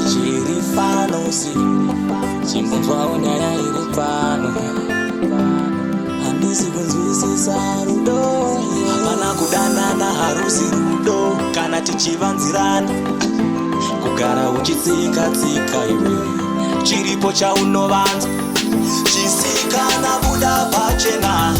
Chiri fanosi chimbonzwawo nyaya iri pano. Handisi kunzwisisa rudo. Hapana kudanana, harusi rudo kana tichivanzirana. Kugara uchitsika tsika iwe, chiripo chaunovanza. Chisikana, buda pachena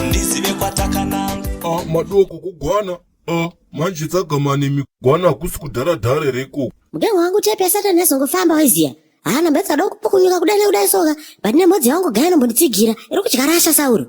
ndizive kwatakananga. Ah, madoko kugwana. Ah, manje tsagamani migwana hakusi kudhara-dhara here ikoko? Mudenga wangu tepi yasatani yazongofamba waiziya. Haana mbetsa doko kupukunyuka kudai nekudai soka. But nemhodzi yangu gaya inombonditsigira. Iri kudya rasha Sauro.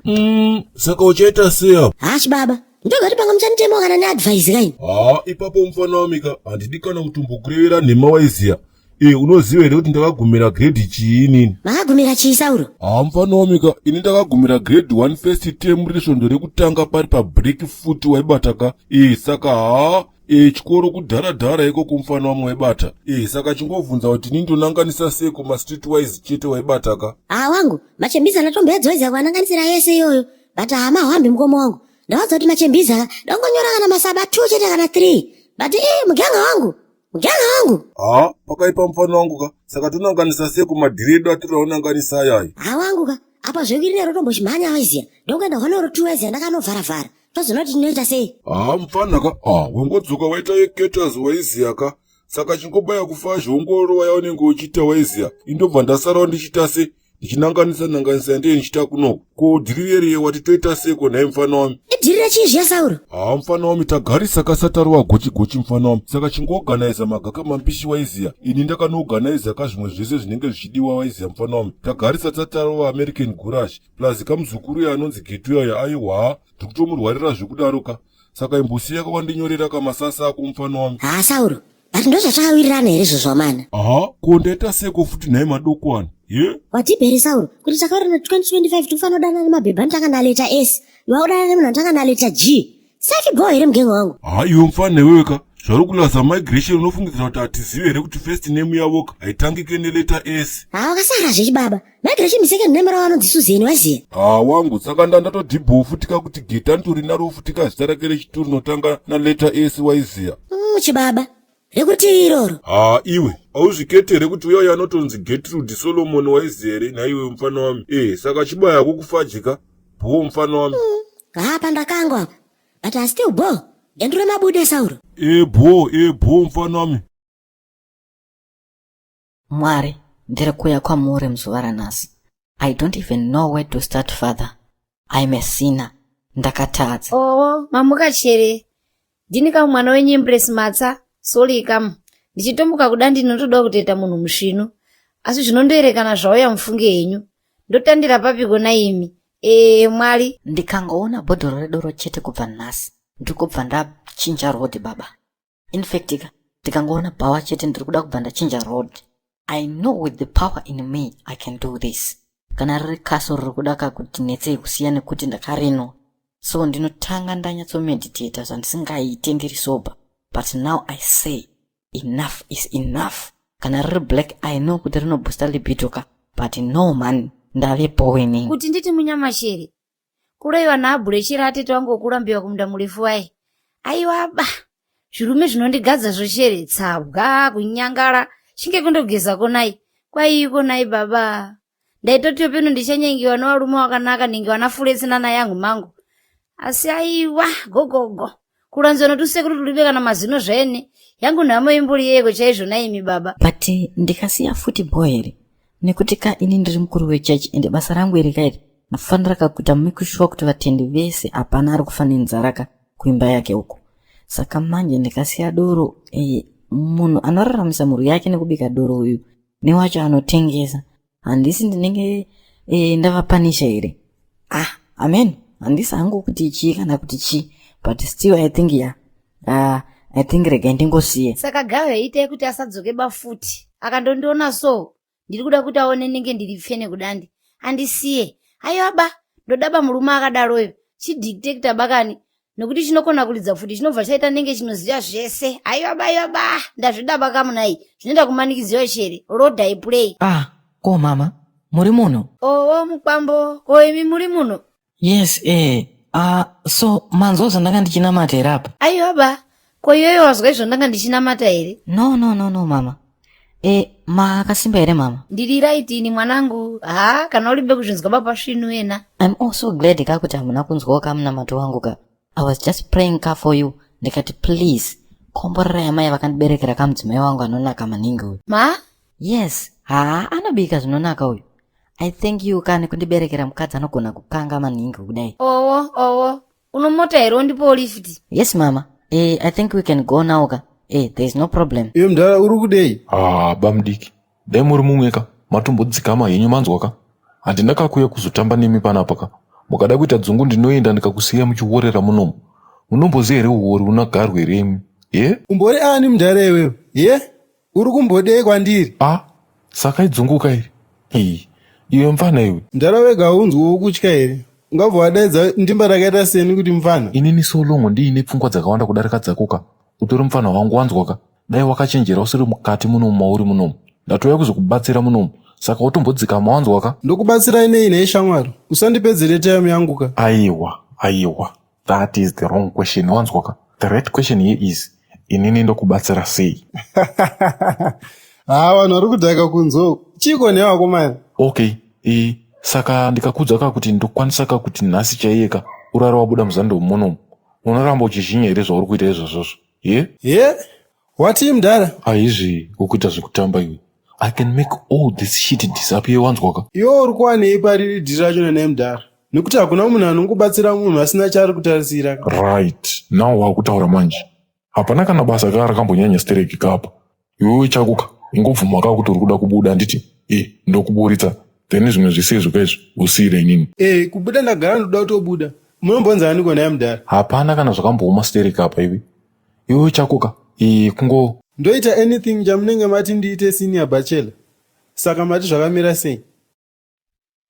Saka uchaita sei apa? Hashi baba. Ndogoti panga muchanditemawo kana neadvice kaini. Haa, ipapo mufana wamika, handidi kana kutombokurevera nhema waiziya. E, unoziva here kuti ndakagumira grade chii inini? Makagumira chii Sauro? Haa, mufana wamika, ini ndakagumira grade 1 first term resvondo rekutanga pari pabreak futi waibata ka. E, saka haa, e, chikoro kudhara-dhara ikoko mufana wamwe waibata. E, saka chingovhunza kuti ini ndonanganisa sei kumastreet wise chete waibata ka. Haa wangu, machembiza ndatomboedza waiziya kuananganisira yese iyoyo. But hama hwambi mukoma wangu. Ndawadza kuti machembiza ndongonyora kana masaba 2 chete kana 3. But eh muganga wangu. Muganga wangu. Haa, pakaipa mufana wangu ka. Saka tonanganisa sei kumadhiri edu atiri aunanganisa ayayi? Haa wangu ka. Apa zvekiri nero tombochimhanya waiziya. Ndongoenda hwanoro 2 waiziya ndakanovhara-vhara. Tozoona kuti tinoita sei. Haa mufana ka, ah, wangodzoka waita yeketas waiziya ka. Saka chingobaya kufazhi wongorova yaunenge uchiita waiziya. Indobva ndasarawo ndichiita se ndichinanganisa nanganisa ndiye ndichiita kunoko. Ko dhiri reriye wati toita seko nhai mufana wami? Idhiri rechii zviya Sauro? Haa mufana wami tagarisa kasatarova gochi gochi mufana wami. Saka chingoorganiza magaka mambishi waiziya. Ini ndakanoorganiza ka zvimwe zvese zvinenge zvichidiwa waiziya mufana wami. Tagarisa tatarova American Gurash. Plus kamuzukuru uya anonzi Getu yaya aiwa ndiri kutomurwarira zvekudaro ka. Saka imbosiya ka wandinyorera kamasasa ako mufana wami. Haa Sauro, but ndozvatakawirirana here izvozvo wamana? Aha, ko ndaita seko futi nhai madokwana. Ye? Wadhibha here Sauro kuti takawirirana 2025 tikufanira kudanana nemabhebhi anotanga naleta S. Iwe wakudanana nemunhu anotanga naleta G. Safi bho here mugengo wangu? Haa iwe mufana iwewe ka. Zvari kulaza migration unofungidzira kuti hatizivi here kuti first name yavo ka haitangike neleta S. Haa wakasara zvechibaba. Migration second name ravo anonzi Susan waziya. Haa wangu saka ndandatodhibhowo futi ka kuti Geta nditori naro futi ka zita rake rechituru rinotanga naleta S waiziya. Chibaba. Rekuti iroro. Haa iwe hauzvikete here kuti uya uya anotonzi Gertrude Solomon waiziya here nhaiwe mufana wami? Eh saka chibaya hako kufajika bhoo mufana wami. Haa pandakangwa apa. But I still bho. Gendure mabude Sauro. Eh bhoo eh bhoo mufana wami. Mwari, ndiri kuuya kwamuri muzuva ranhasi. I don't even know where to start father. I'm a sinner. Ndakatadza. Oo, mamuka chere. Ndini kamu mwana wenyu Empress Matsa, sorry kamu. Ndichitomboka kuda ndinotoda kutoita munhu musvinu. Asi zvinondoerekana zvauya mufunge henyu. Ndotandira papiko naimi? Ee, Mwari. Ndikangoona bhodhoro redoro chete kubva nhasi, ndiri kubva ndachinja road baba. In fact ka, ndikangoona bhawa chete ndiri kuda kubva ndachinja road. I know with the power in me I can do this. Kana riri kaso riri kuda ka kuti netsei kusiya nekuti ndakarinwa. So ndinotanga ndanyatsomeditata zvandisingaite ndiri sober. But now I say enough is enough. Kana riri black I know kuti rinobooster libido ka. But no man, ndavepo ini. Kuti nditi munyamashere. Kuroiwa naabhurechera atete wangu wokurambiwa kumunda murefu waye. Aiwa ba. Zvirume zvinondigadza zvochere tsabwa kunyangara chinge kundogeza konai. Kwaiiko nai baba. Ndaitotiwo peno ndichanyengiwa nevarume wakanaka nenge vana fuletsi nana yangu mangu. Asi aiwa gogogo. Kuranzwa notusekuru turibe kana mazino zvene. Yangu nhamo imburi yeiko chaizvo naimi baba. But ndikasiya futi bho here? Nekuti ka ini ndiri mukuru wechechi ende basa rangu iri ka iri ndafanira ka kuita make sure kuti vatendi vese hapana ari kufa nenzara ka kuimba yake uko. Saka manje ndikasiya doro eh, munhu anoraramisa mhuri yake nekubika doro uyu newacho anotengesa handisi ndinenge eh, ndavapanisha here? Ah, amen. Handisi hangu kuti chii kana kuti chii but still I think yeah. I think rega ndingosiye. Saka gave itai kuti asadzoke ba futi. Akandondiona so ndiri kuda kuti aone ndinge ndiri pfene kudandi. Andisiye. Aiwa ba, ndoda ba murume akadaroyo. Chidictator bakani. Nokuti chinokona kuridza futi chinobva chaita ndenge chinoziva zvese. Aiwa ba, aiwa ba. Ndazvida ba kamunai. Zvinoenda kumanikidziwa chere. Road I play. Ah, ko mama, muri muno? Oo mukwambo, ko imi muri muno? Yes, eh. Ah, so manzwa zvandanga ndichinamata here apa? Aiwa ba, ko iyoyo wazwa izvo ndanga ndichinamata here? No, no, no, no, mama. E, makasimba here mama? Ndiri right ini mwanangu. Ha, kana ulibe kuzvinzwa baba svinu wena. I'm also glad ka kuti hamuna kunzwawo ka munamato wangu ka. I was just praying ka for you. Ndikati please, komborerai amai vakandiberekera ka mudzimai wangu anonaka maningi uyu. Ma? Yes, haa anobika zvinonaka uyu. I thank you kani kundiberekera mukadzi anogona kukanga maningi kudai. Owo, owo. Unomota here undipowo lift? Yes mama. Eh, I think we can go now ka. Eh, there is no problem. Iwe mudhara uri kudei? Ah, bamudiki. Dai muri mumwe ka, matombodzikama henyu manzwa ka. Handina kakuya kuzotamba nemi panapa ka. Mukada kuita dzungu ndinoenda ndikakusiya muchiworera munomu. Munomboziva here uwori unagarwe here imi? Ye? Umbori ani mudhara iwewe? Ye? Uri kumbodei kwandiri? Ah, saka idzunguka iri. Iyi, iwe mfana iwe. Mudhara wega haunzwiwo kutya here? Ungabva wadaidza ndimba rakaita seni kuti mfana? Inini so long ndiine pfungwa dzakawanda kudarika dzako ka. Utori mfana wangu wanzwa ka. Dai wakachenjera usiri mukati munomu mauri munomu. Ndatouya kuzokubatsira munomu. Saka utombodzikama wanzwa ka. Ndokubatsirai nei nhai shamwari? Usandipedzere time yangu ka. Aiwa, aiwa. That is the wrong question wanzwa ka. The right question here is inini ndokubatsira sei? Haa vanhu vari kudhaka kunze uku. Chiiko nhai vakomana? Okay, e, saka ndikakuudza ka kuti ndokwanisa ka kuti nhasi chaiye ka urare wabuda muzando munomu. Unoramba uchizhinya here zvauri kuita izvozvozvo? Ye? Ye? Watii mudhara? Aizvi ukuita zvekutamba iwe. I can make all this shit disappear wanzwa ka? Iwe uri kuwanei pariri dhiri racho nenai mudhara? Nekuti hakuna munhu anongobatsira munhu asina chaari kutarisira. Right, now wakutaura manje. Hapana kana basa kaa rakambonyanya stereki kapa. Iwewe chako ka ingobvuma ka kuti uri kuda kubuda handiti? Eh, ndokuburitsa. Then zvimwe zvese izvo ka izvi usiire inini. Eh, kubuda ndagara ndoda kutobuda. Munombonzi aniko nhai mudhara? Hapana kana zvakambooma stereki apa iwe. Iwewe chako ka eh kungo Ndoita anything chamunenge mati ndiite senior bachelor. Saka mati zvakamira sei?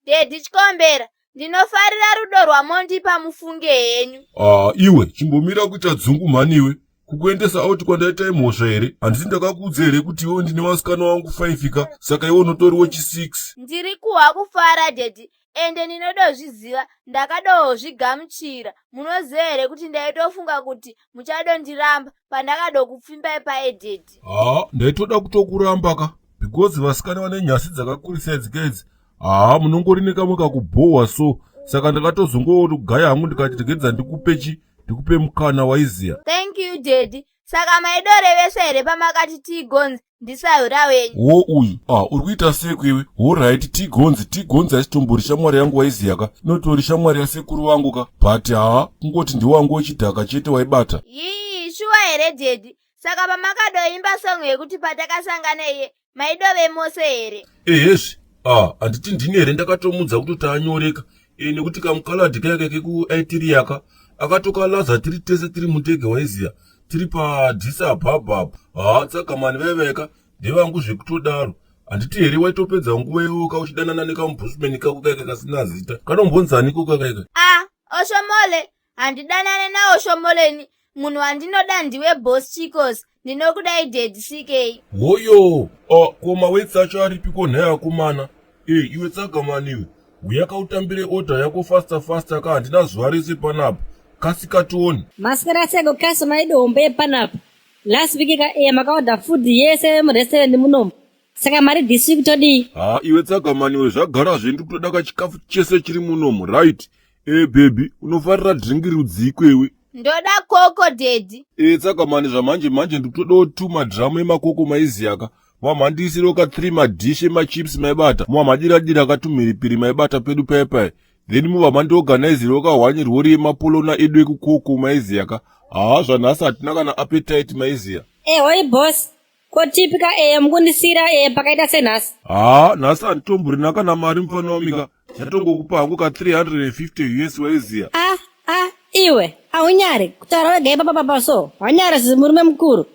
Daddy Chikombera, ndinofarira rudo rwamondipa mufunge henyu. Ah, iwe chimbomira kuita dzungu mhani iwe. Kukuendesa out kwandaita imhosva here? Handisi ndakakuudza here kuti iwe ndine vasikana wangu 5 ka? Saka iwe unotori wechi 6. Ndiri kuhwa kufara daddy ende ndinodozviziva ndakadozvigamuchira. Munoziva here kuti ndaitofunga kuti muchadondiramba pandakadokupfimbai paye daddy. Haa, ndaitoda kutokuramba ka because vasikana vane nyasi dzakakurisa idzi kaidzi. Haa, munongori nekamwe kakubhohwa so. Saka ndakatozongogaya hangu ndikati regedza ndikupe chi ndikupe mukana waiziya. Thank you daddy. Saka maidorevesa here pamakati tigonzi ndisahwira wenyu? Wo uyu ah, uri kuita seko iwe. Horaiti tigonzi tigonzi haisitombori shamwari yangu waiziya ka. Inotori shamwari yasekuru vangu ka. But haa, kungoti ndiwangu wechidhaka chete waibata. Yii, shuwa here daddy? Saka pamakadoimba song yekuti patakasangana iye maidove mose here? Ehezve, ah, handiti ndini here ndakatomudza kutoti anyoreka. E, nekuti kamukaladhi kaya kake kuaitiriya ka akatokalaza tiri tese tiri mundege waiziya tiri paAddis Ababa apa. Haa, tsakamani vaivaika ndevangu zvekutodaro. Handiti here waitopedza nguva iwoka uchidanana nekamubushman kako kaika kasina zita. Kanombonzaniko kakaika? Ah, Oshomole, handidanane naOshomoleni. Munhu wandinoda ndiwe boss Chikos. Ndinokudai daddy CK. Hoyo, ah, ko mawetsi acho aripiko nhai akomana? E, iwe tsagamani iwe. Uya kautambire order yako faster faster ka handina zuva rese panapa. Kasika tione. Maswera seko customer yedu hombe panapa. Last week ka eh makaorder food yese murestaurant munomu. Saka mari this week todii? Ha, iwe tsagamani iwe zvagara zve ndikutoda kachikafu chese chiri munomu, right? Eh baby, unofarira drink rudziko iwe? Ndoda koko daddy. Eh tsagamani zvamanje manje ndikutodawo 2 madhiramu emakoko maiziyaka. Mwamhandisiro ka 3 madhish emachips maibata. Mwamhadira-dira katumhiripiri maibata pedu paya paya. Then muva mandiorganizirawo kahwani rori yemapolona edu ekukoko maiziyaka. Haa zvanhasi hatina kana appetite maiziya. Eh hoi boss. Ko tipi ka eh mukundisira eh pakaita senhasi. Haa nhasi handitomborina kana mari mufana wamika. Chatongokupa hangu ka 350 US waiziya. Ah ah iwe haunyari kutaura wega ipapa papa so. Haunyari zimurume mukuru.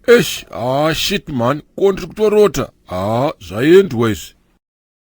Eish, ah shit man, ko ndiri kutorota. Ah, zvaendwa izvi.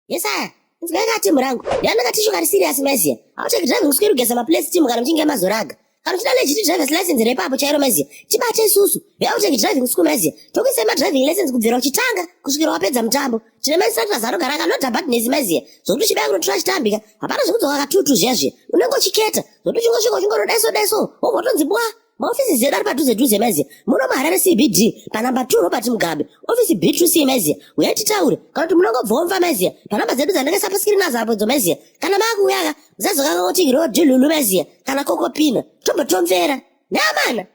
Yesaya, inzwai ka timu rangu. Ndiani katishu kari serious maiziya. Haucheki driving school kugeza maplace team kana muchinge mazoraga. Kana uchida legit driver's license repapo chairo maiziya. Tibate isusu. Haucheki driving school maiziya. Tokuisai madriving lessons kubvira uchitanga kusvikira wapedza mutambo. Tine mainstructors anogara akanoda badness maiziya. Zvokuti uchibaya kunotora chitambika. Hapana zvekudzoka katutu zviya zviya. Unenge uchiketa. Zvokuti uchingosvika uchingono daiso daiso. Wobva watonzi bwa. Maofisi edu ari padhuze dhuze maiziya. Muno muHarare CBD panamba 2 Robert Mugabe, ofisi B2C maiziya. Uyai titaure kana kuti munongobvomva maiziya panamba dzedu dzandakaisa paskirini nadzo apo idzo maiziya. Kana makuuya ka musazokanganwa kuti road lulu maiziya kana kokopina tombotomvera. Neamana.